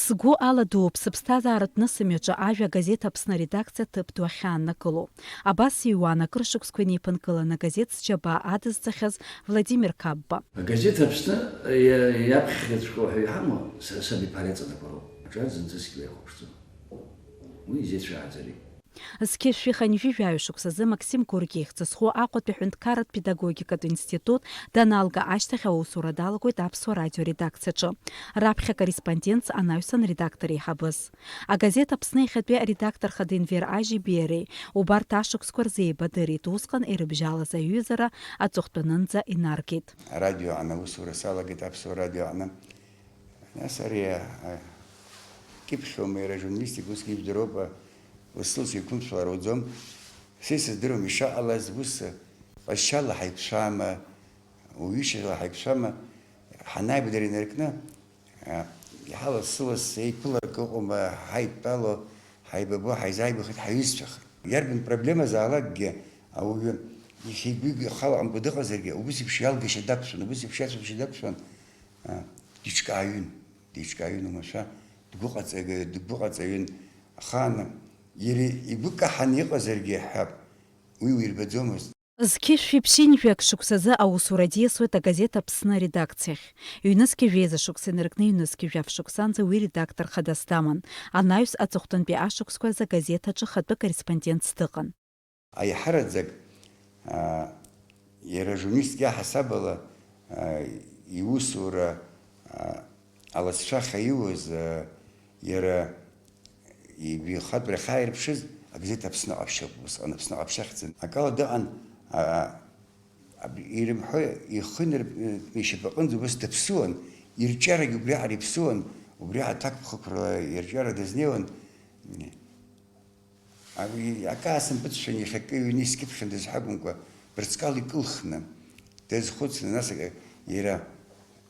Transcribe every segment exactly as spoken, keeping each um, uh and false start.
Сгәы аладууп сыԥсҭазааратә нысымҩаҿы ажәа агазеҭ Аԥсны аредакциа ҭыԥ ду ахьааннакыло. Абас иҩуан акыр шықәсқәа инеиԥынкыланы агазеҭ Сџьабаа адызҵахьаз Владимир Қапба. Агазеҭ Аԥсны иа-, иаԥхьаҵәҟьоу ҳәа иҳамоу са-, сабиԥара иҵанакуа роуп. Аҿар зынӡаскгьы уаихәаԥшӡом. Уи изеицәааӡарым. Зқьи жәшәи хынҩажәи жәаҩа шықәсазы Максим Горки ихьӡ зху Аҟәатәи аҳәынҭқарратә педагогикатә институт даналга ашьҭахь аусура далагоит Аԥсуа радио редакциаҿы. Раԥхьа акорреспондентс анаҩсан редактор еиҳабыз. Агазеҭ Аԥсны иахьатәи аредактор хада Енвер Ажьиби иареи убарҭ ашықәсқәа рзы еибадырит, усҟан ирыбжьалаз аҩызара аҵыхәтәанынӡа инаргеит. Арадио аҟны аусура салагеит, Аԥсуа радио аҟны. Нас ари, а, кьыԥхьума иара ажурналистика, усгьы ижәдыруоуп, а, лассы-лассы иқәымшәалар ауӡом. Са исыздыруам ишаҟалаз, ус, а, ҟазшьала ҳаиқәшәама, уаҩышьала ҳаиқәшәама, ҳанааибадара инаркны, а, иаҳа лассы-лассы еиԥыларак ыҟоума, ҳаидтәало, ҳаибабо, ҳаизааигәахеит, ҳаҩызцәахеит. Иарбан проблемазаалакгьы ауаҩы иахьа игәы ихала аҟамкәа дыҟазаргьы, убыс еиԥш иалгашьа дақәшәан, убыс еиԥш иацәажәашьа дақәшәан, а, диҿкааҩын, диҿкааҩын уамашәа, дгәыҟаҵаҩ-, дгәыҟаҵаҩын. Ахаан иара игәы каҳаны иҟазаргьы ҳәа уи уирбаӡомызт. Зқьышәи ԥшьынҩажәак шықәсазы аусура диасуеит агазеҭ Аԥсны аредакциахь. Ҩнызқьи жәеиза шықәса инаркны ҩнызқьи жәаф шықәсанӡа уи редактор хадас даман. Анаҩс аҵыхәтәантәи ашықәсқәа рзы агазеҭ аҿы хатәы корреспондентс дыҟан. Аиҳараӡак, а, иара журналистк иаҳасаб ала, а, иусура, а, алацәа ахьаиуаз, а, иара ибаҩхатәра ахьааирԥшыз, агазеҭ Аԥсны ҟаԥшьоуп, усҟан Аԥсны ҟаԥшьахьӡын. Акала дыҟан, а, аб-, ирымҳәо ихы инарб-, ишьапаҟынӡа убас даԥсуан, ирҿиарагьы убриаҟара иԥсуан, убри аҭакԥхықәрала ирҿиара дазнеиуан. Уи акы аасымпыҵшәан, иахьакы ҩны искьыԥхьандаз ҳәа акәымкәа, бырҵкала икылхны, дазхәыцны, нас иара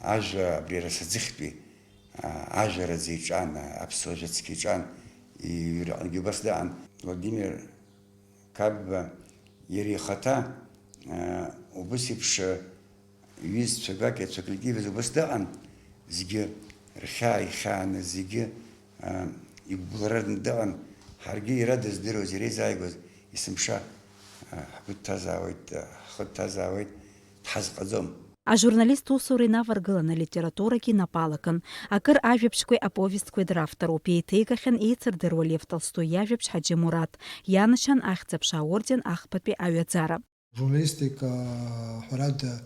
ажәа, абри арасаӡыхьтәи, а, ажәараӡа иҿан, а, аԥсуа жәа цқьа иҿан, иҩраҟынгьы убас дыҟан. Владимир Қапба иара ихаҭа, а, убыс еиԥш, а, ҩызцәа гәакьацәа аколлектив азы убас дыҟан, зегьы рхьаа ихьааны, зегьы, а, игәыбылраны дыҟан. Ҳаргьы иара дыздыруаз, иара изааигәаз есымша, а, ҳгәы дҭазаауеит, а, ҳхы дҭазаауеит, дҳазҟаӡом. Ажурналист усура инаваргыланы алитературагьы инапы алакын. Акыр ажәабжьқәеи аповестқәеи дравторуп, еиҭеигахьан еицырдыруа Лев Толстои иажәабжь Ҳаџьы Мураҭ, ианашьан Ахьӡ-аԥша аорден ахԥатәи аҩаӡара. Журналистика, ҳәарада,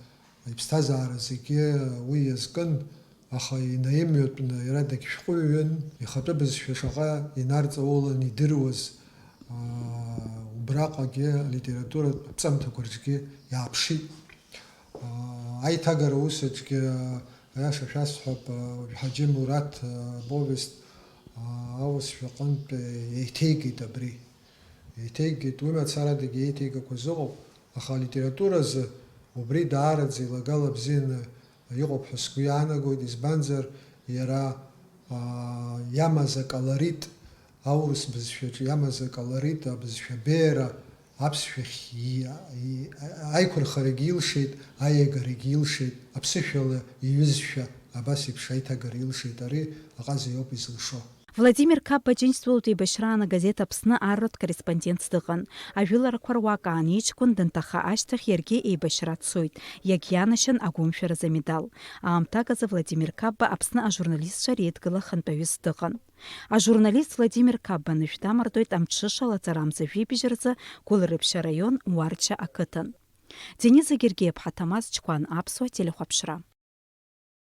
иԥсҭазаара зегьы уи иазкын, аха инаимҩатәны иара дагьшәҟәыҩҩын, ихатәы бызшәа шаҟа инарҵаулан идыруаз, аа, убраҟагьы алитературатә аԥҵамҭақәа рҿгьы иааԥшит. Аа, аиҭагара ус аҿгьы, аиаша шәасҳәап, аа, Ҳаџьы Мураҭ, аа, повест, аа, аус шәаҟынтә еиҭеигеит абри. Еиҭеигеит, уи мацарадагьы еиҭеигақәаз ыҟоуп, аха алитературазы убри даараӡа илагала бзианы иҟоуп ҳәа сгәы иаанагоит, избанзар, иара, аа, иамаз аколорит, аурыс бызшәаҿы иамаз аколорит, абызшәа беиара аԥсшәахь и-, и-, аиқәырхарагьы илшеит, аиагарагьы илшеит, аԥсышәала иҩызшәа абас еиԥш аиҭагара илшеит, ари аҟаза иоуп изылшо. Владимир Қапба Џьынџьтәылатә еибашьраан агазеҭ Аԥсны арратә корреспондентс дыҟан. Ажәыларақәа руак аан иҷкәын данҭаха ашьҭахь иаргьы еибашьра дцоит, иагьианашьан агәымшәаразы амедал. Аамҭак азы Владимир Қапба Аԥсны ажурналистцәа реидгыла ахантәаҩыс дыҟан. Ажурналист Владимир Қапба нышә дамардоит амҽыша лаҵарамза жәибжь рзы Гәылрыԥшь араион Уарча ақыҭан. Дениза Гергиаԥҳа, Ҭамаз Чқәан, Аԥсуа телехәаԥшра.